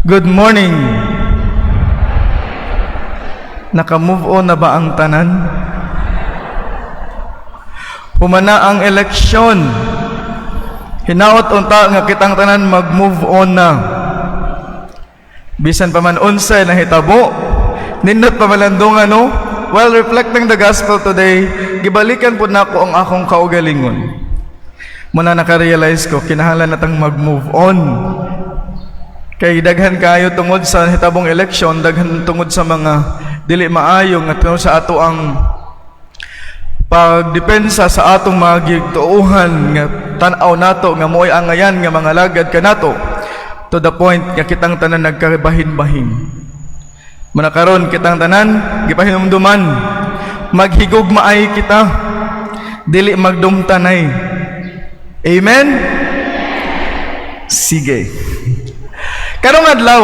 Good morning. Naka-move on na ba ang tanan? Humana ang eleksyon. Hinaot unta nga kitang tanan mag-move on na. Bisan pa man unsay nahitabo, nindot pamalandungan, no? While reflecting the gospel today, gibalikan pud nako ang akong kaugalingon. Muna naka-realize ko, kinahanglan natang mag-move on. Kay daghan kayo tungod sa hitabong eleksyon, daghan tungod sa mga dili maayo nga tungod sa ato ang pagdepensa sa atong mga gituohan nga tan-aw nato nga mo'y angayan nga mga lagad kanato, to the point nga kitang tanan nagkabahin-bahin. Muna karon kitang tanan gipahinumduman maghigugmaay kita, dili magdumtanay. Amen. Sige. Karong adlaw,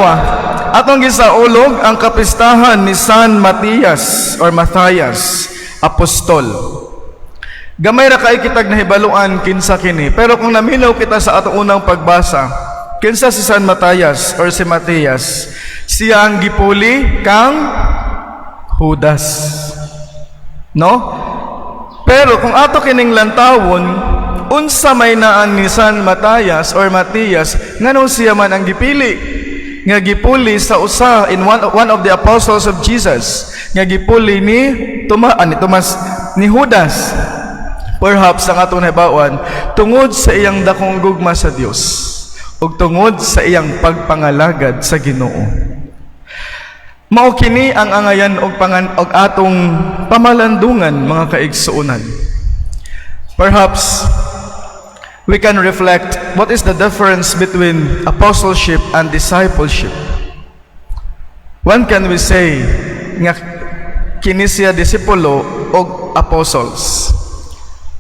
atong gisaulog ang kapistahan ni San Matias or Matthias, apostol. Gamay ra kay kitag nahibaluan kinsa kini, pero kung naminaw kita sa atong unang pagbasa, kinsa si San Matias or si Matias? Siya ang gipuli kang Judas. No? Pero kung ato kining lantawon, unsa may naan ni San Matias or Matias, nganong siya man ang gipili nga gipuli sa usa in one of the apostles of Jesus nga gipuli ni Toma, ah, ni Tomas, ni Judas? Perhaps ang atong nahibawan, tungod sa iyang dakong gugma sa Dios ug tungod sa iyang pagpangalagad sa Ginoo. Mao kini ang angayan og pangan og atong pamalandungan, mga kaigsuonan. Perhaps we can reflect what is the difference between apostleship and discipleship. When can we say nga kini siya disipulo og apostles?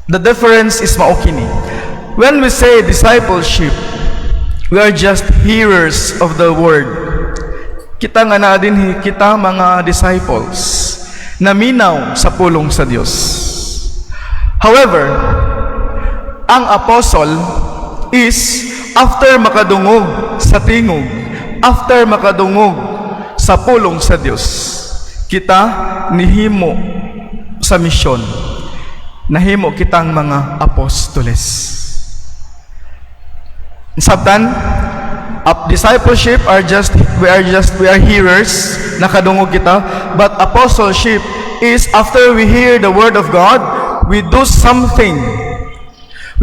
The difference is mao kini. When we say discipleship, we are just hearers of the word. Kita nga naa dinhi, kita mga disciples, naminaw sa pulong sa Dios. However, ang apostle is after makadungog sa tingog, after makadungog sa pulong sa Dios, kita nihimo sa misyon. Nahimo kitang mga apostoles. Sabtan, up discipleship are just we are just we are hearers, nakadungog kita, but apostleship is after we hear the word of God, we do something.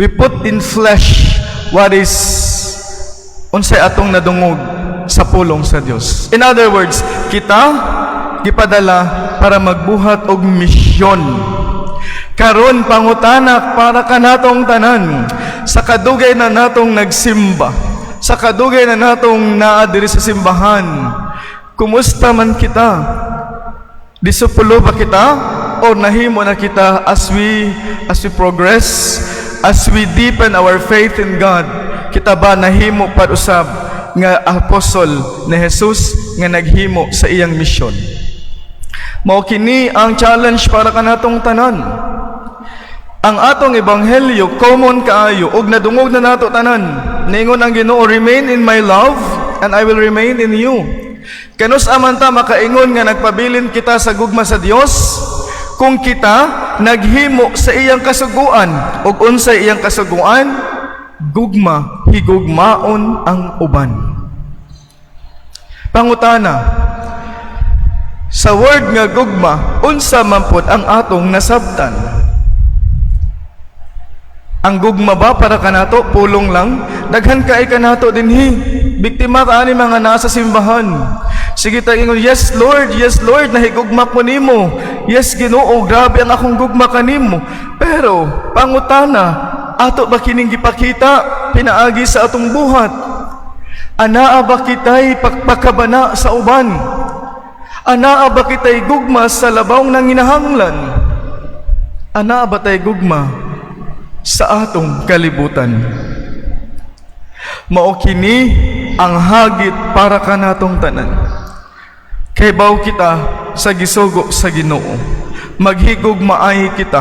We put in flesh what is unsay atong nadungog sa pulong sa Dios. In other words, kita gipadala para magbuhat og misyon. Karon, pangutana para kanatong tanan, sa kadugay na natong nagsimba, sa kadugay na natong naa diri sa simbahan, kumusta man kita? Disipulo ba kita o nahimo na kita as we progress, as we deepen our faith in God, kita ba nahimo pad usab nga apostol ni Jesus nga naghimo sa iyang misyon? Mao kini ang challenge para kanatong tanan. Ang atong ebanghelyo common kaayo ug nadungog na nato tanan. Ningon ang Ginoo, "Remain in my love and I will remain in you." Kanus-a man ta makaingon nga nagpabilin kita sa gugma sa Dios kung kita naghimo sa iyang kasuguan? Ug unsay iyang kasuguan? Gugma, higugmaon ang uban. Pangutana, sa word nga gugma, unsa man pod ang atong nasabtan? Ang gugma ba para kanato pulong lang? Daghan kay kanato dinhi. Biktima ka ani mga nasa simbahan. Sige ta ingon, "Yes Lord, yes Lord, nahigugma ko nimo. Yes Ginoo, grabe ang akong gugma kanimo." Pero pangutana, ato ba kining gipakita pinaagi sa atong buhat? Anaa ba kitay pagpakabana sa uban? Anaa ba kitay gugma sa labaw ng ginahanglan? Anaa ba tay gugma sa atong kalibutan? Mao kini ang hagit para kanatong tanan. Kay baw kita sa gisugo sa Ginoo. Maghigugmaay kita.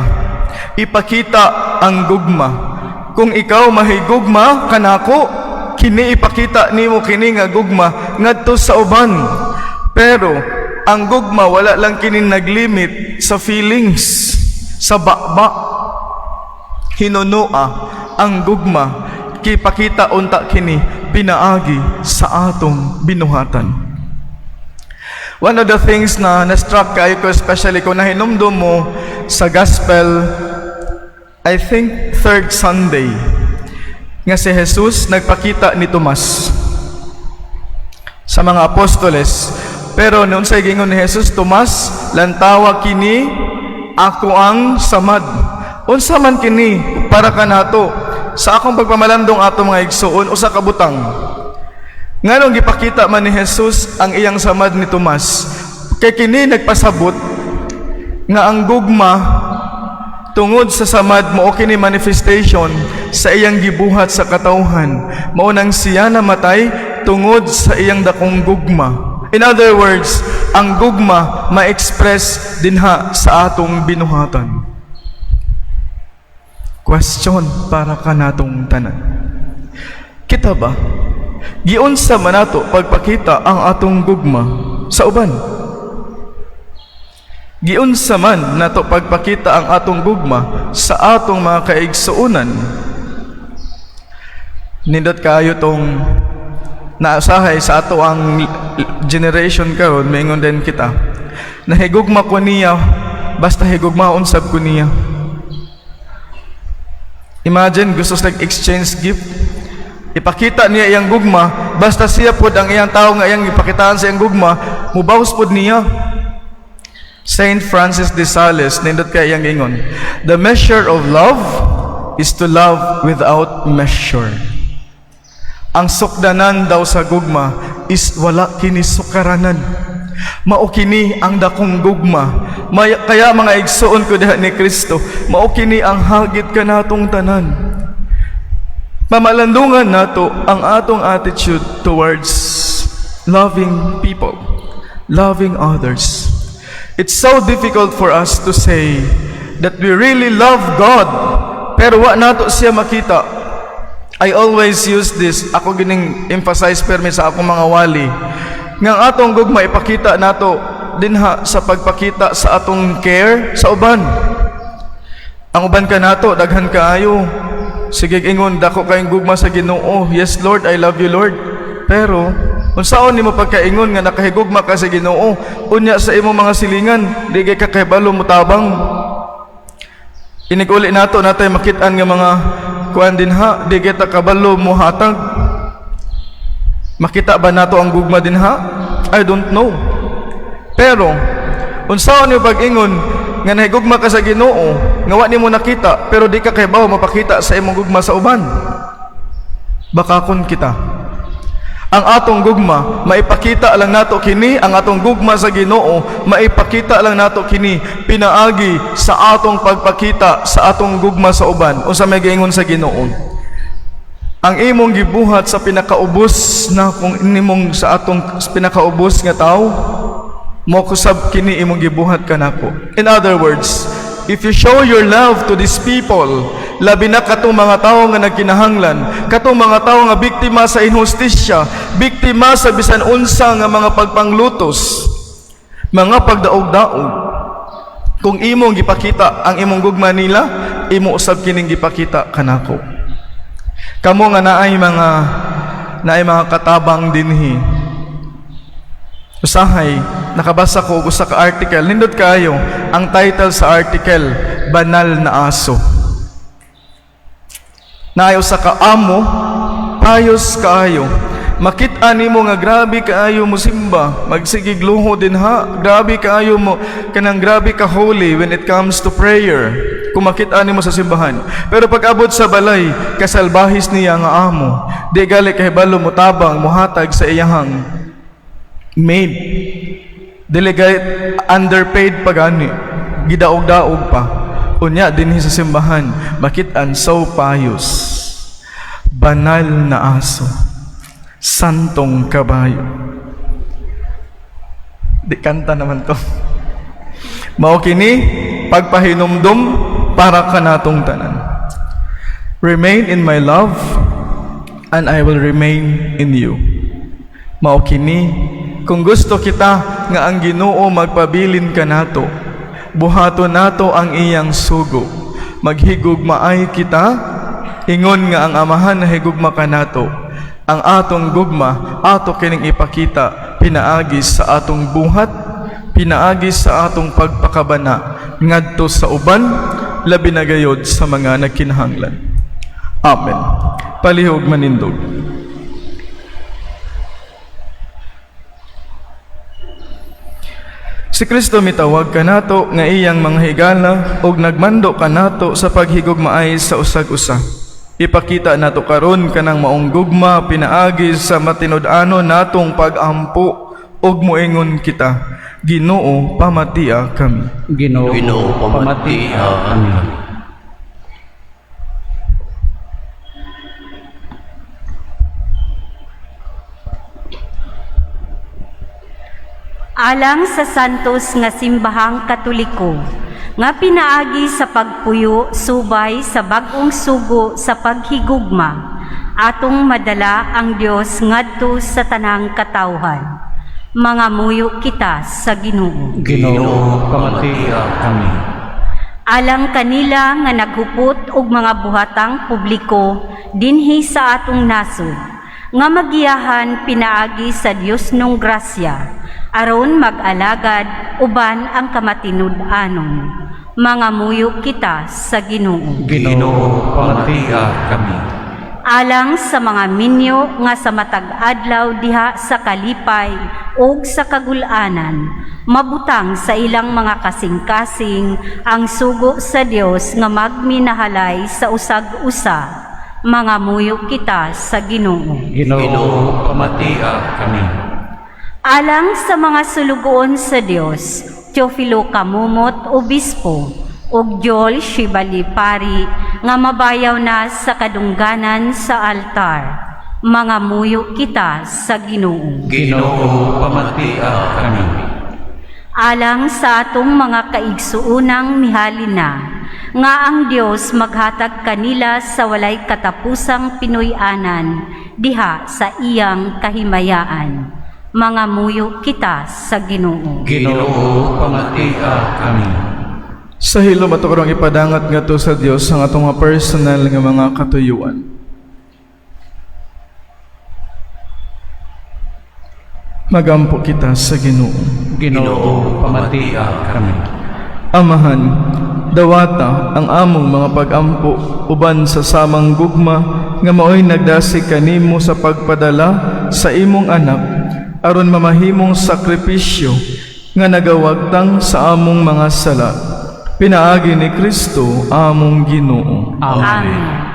Ipakita ang gugma. Kung ikaw mahigugma kanako, Kini ipakita nimo kini nga gugma ngadto sa uban. Pero ang gugma, wala lang kini naglimit sa feelings, sa baba. Hinunoa ang gugma, kipakita unta kini pinaagi sa atong binuhatan. One of the things na na-struck kayo ko, especially kung nahinumdum mo sa gospel, I think third Sunday, nga si Jesus nagpakita ni Tomas sa mga apostoles. Pero noon sa gingon ni Jesus, "Tomas, lantawa kini ako ang samad." Unsa man kini para kanato? Sa akong pagpamalandong ato, mga igsuon, usa ka butang. Nganong gipakita man ni Jesus ang iyang samad ni Tomas? Kay kini nagpasabot nga ang gugma tungod sa samad mao kini manifestation sa iyang gibuhat sa katawhan. Mao nang siya namatay tungod sa iyang dakong gugma. In other words, ang gugma ma-express dinha sa atong binuhatan. Question para kanatong tanan. Kita ba? Giunsa man nato pagpakita ang atong gugma sa uban? Giunsa man nato pagpakita ang atong gugma sa atong mga kaigsuonan? Nindot kayo tong nausahay sa ato ang generation karon, maingon din kita. Nahigugma ko niya basta higugmaon sab ko niya. Imagine, gusto sa exchange gift. Ipakita niya iyang gugma, basta siya pod ang iyang tao nga iyang ipakitaan sa iyang gugma, mubaws pod niya. Saint Francis de Sales, nindot kay iyang ingon, "The measure of love is to love without measure." Ang sukdanan daw sa gugma is wala kini sukaranan. Mao kini ang dakong gugma. Kaya mga igsuon ko diha ni Kristo, mao kini ang hagit kanatong tanan. Pamalandungan nato ang atong attitude towards loving people, loving others. It's so difficult for us to say that we really love God, pero wa nato siya makita. I always use this, ako gining emphasize permi sa akong mga wali, nga ang atong gugma ipakita nato dinha sa pagpakita sa atong care sa uban. Ang uban kanato, daghan kaayo. Sige ingon, dako kayong gugma sa Ginoo. "Yes Lord, I love you, Lord." Pero unsaon nimo pagkaingon nga nakahigugma ka sa Ginoo, unya sa imong mga silingan, di kay ka kahibalo motabang? Inig-uli nato, natay makit-an nga mga kuan dinha, di kita kabalo mohatag. Makita ba nato ang gugma dinha? I don't know. Pero unsaon nimo pag-ingon nga nahigugma ka sa Ginoo nga wa nimo nakita, pero di ka kahibaw mapakita sa imong gugma sa uban? Baka kun kita. Ang atong gugma, maipakita lang nato kini, ang atong gugma sa Ginoo, maipakita lang nato kini pinaagi sa atong pagpakita sa atong gugma sa uban. Unsa may giingon sa Ginoo? Ang imong gibuhat sa pinakaubos na kung nimong sa atong pinakaubos nga tawo, mo kusab kini imong gibuhat kanako. In other words, if you show your love to these people, labi na katong mga tawo nga nagkinahanglan, katong mga tawo nga biktima sa inhustisya, biktima sa bisan unsa nga mga pagpanglutos, mga pagdaog-daog, kung imong gipakita ang imong gugma nila, imo usab kining gipakita kanako. Kamo nga naay mga katabang dinhi. Usahay, nakabasa ko og usa ka article, nindot kaayo. Ang title sa article, "Banal na Aso." Naay usa ka amo, payos kaayo. Makita nimo nga grabe kaayo mo simba, magsigig luho dinha, grabe kaayo mo kanang grabe ka holy when it comes to prayer. Kung makita nimo sa simbahan. Pero pag abot sa balay, kasalbahis niya nga amo. Di gali kahibalo motabang, mohatag sa iyahang maid. Dili gayud, underpaid pa gani. Gidaog-daog pa. Unya dinhi sa simbahan, makit-an so pious. Banal na aso. Santong kabayo. Di kanta naman to. Mao kini pagpahinumdum para kanatong tanan. Remain in my love. and I will remain in you." Mao kini, kung gusto kita nga ang Ginoo magpabilin kanato, buhaton nato ang iyang sugo. Maghigugmaay kita, ingon nga ang Amahan nahigugma kanato. Ang atong gugma, ato kining ipakita pinaagi sa atong buhat, pinaagi sa atong pagpakabana ngadto sa uban, labi na gayod sa mga nagkinahanglan. Amen. Palihog manindog. Si Kristo mitawag kanato nga iyang mga higala ug nagmando kanato sa paghigugmaay sa usag-usa. Ipakita nato karon kanang maong gugma pinaagi sa matinud-anon natong pag-ampo ug moingon kita, "Ginoo, pamatia kami." Ginoo, Ginoo, pamatia pamatia kami. Alang sa Santos nga Simbahang Katoliko, nga pinaagi sa pagpuyo subay sa bag-ong sugo sa paghigugma, atong madala ang Dios ngadto sa tanang katawhan. Mangamuyo kita sa Ginoo. Ginoo, pamatia kami. Alang kanila nga naghupot og mga buhatang publiko dinhi sa atong nasod, nga magiyahan pinaagi sa Dios nung grasya, aron mag-alagad uban ang kamatinud-anon. Mangamuyo kita sa Ginoo. Ginoo, pamatia kami. Alang sa mga minyo nga sa matag adlaw diha sa kalipay ug sa kagul-anan, mabutang sa ilang mga kasing-kasing ang sugo sa Dios nga magminahalay sa usag-usa. Mangamuyo kita sa Ginoo. Ginoo, pamatia kami. Alang sa mga sulugoon sa Dios, Teofilo Kamumot, Obispo, ug Joel Shibali Pari, nga mabayaw na sa kadungganan sa altar. Mangamuyo kita sa Ginoo. Ginoo, pamatia kami. Alang sa atong mga kaigsuunang mihalin na, nga ang Dios maghatag kanila sa walay katapusang pinuy-anan diha sa iyang kahimayaan. Mangamuyo kita sa Ginoo. Ginoo, pamatia kami. Sa hilom ato karong ipadangat ngadto sa Dios ang atong mga personal nga mga katuyuan. Magampo kita sa Ginoo. Ginoo, pamatia kami. Amahan, dawata ang among mga pagampo uban sa samang gugma nga maoy nagdasig kanimo sa pagpadala sa imong anak aron mamahimong sakripisyo nga nagawagtang sa among mga sala. Pinaagi ni Kristo among Ginoo. Amen. Amen.